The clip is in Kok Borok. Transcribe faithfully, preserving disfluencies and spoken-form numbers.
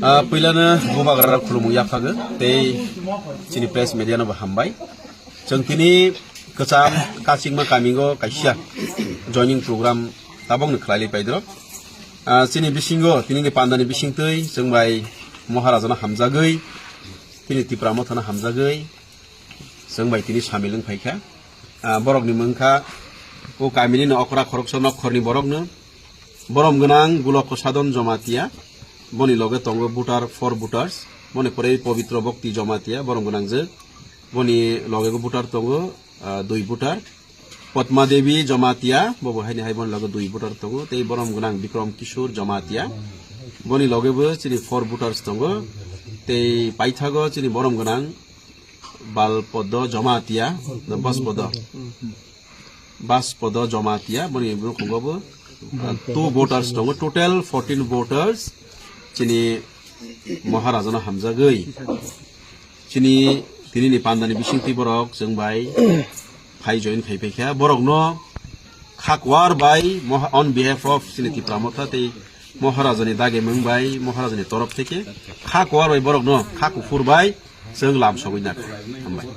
Ah, puilano bubagrarok khulumung yaphago tei chini press media no bo hambai. Chwng tini kwcham kachingma kamingo kaisa joining program tabokno khlailai paidrok. Ah, chini bisingo, tinini pandani bisingtwi chwng bai Maharajano hamjagwi, tini Tipra Mothano hamjagwi, chwng bai tini samil wng phaikha. Ah, borokni mung kha o kamini no okra khoroksa nokkhorni borokno. Borom gwnang Gulok Kosadon Jamatia, boni loge tongo voter, four voters, boni pore Pobitro Bhakti Jamatia, borom gwnang je, boni loge go voter tongo, ah, dui voter. Padma Devi Jamatia, bobo haini hai boni loge dui voter tongo, tei borom gwnang Bikram Kishore Jamatia, boni loge bo chini four voters tongo, tei paithago chini borom gwnang Balpodo Jamatia, Baspodo. Baspodo Jamatia, boni nukhungo bo, uh, two voters tongo, total fourteen voters, chini Maharajano hamjagwi. Chini tinini pandani bisingtwi borok chwng bai phai join khai paikha. Borokno khakwar bai moha-, on behalf of chini Tipra Motha tei Maharajani dage mung bai, Maharajani torof theke khakwar bai borokno kha kuphur bai chwng lam sogwi nang. Hambai.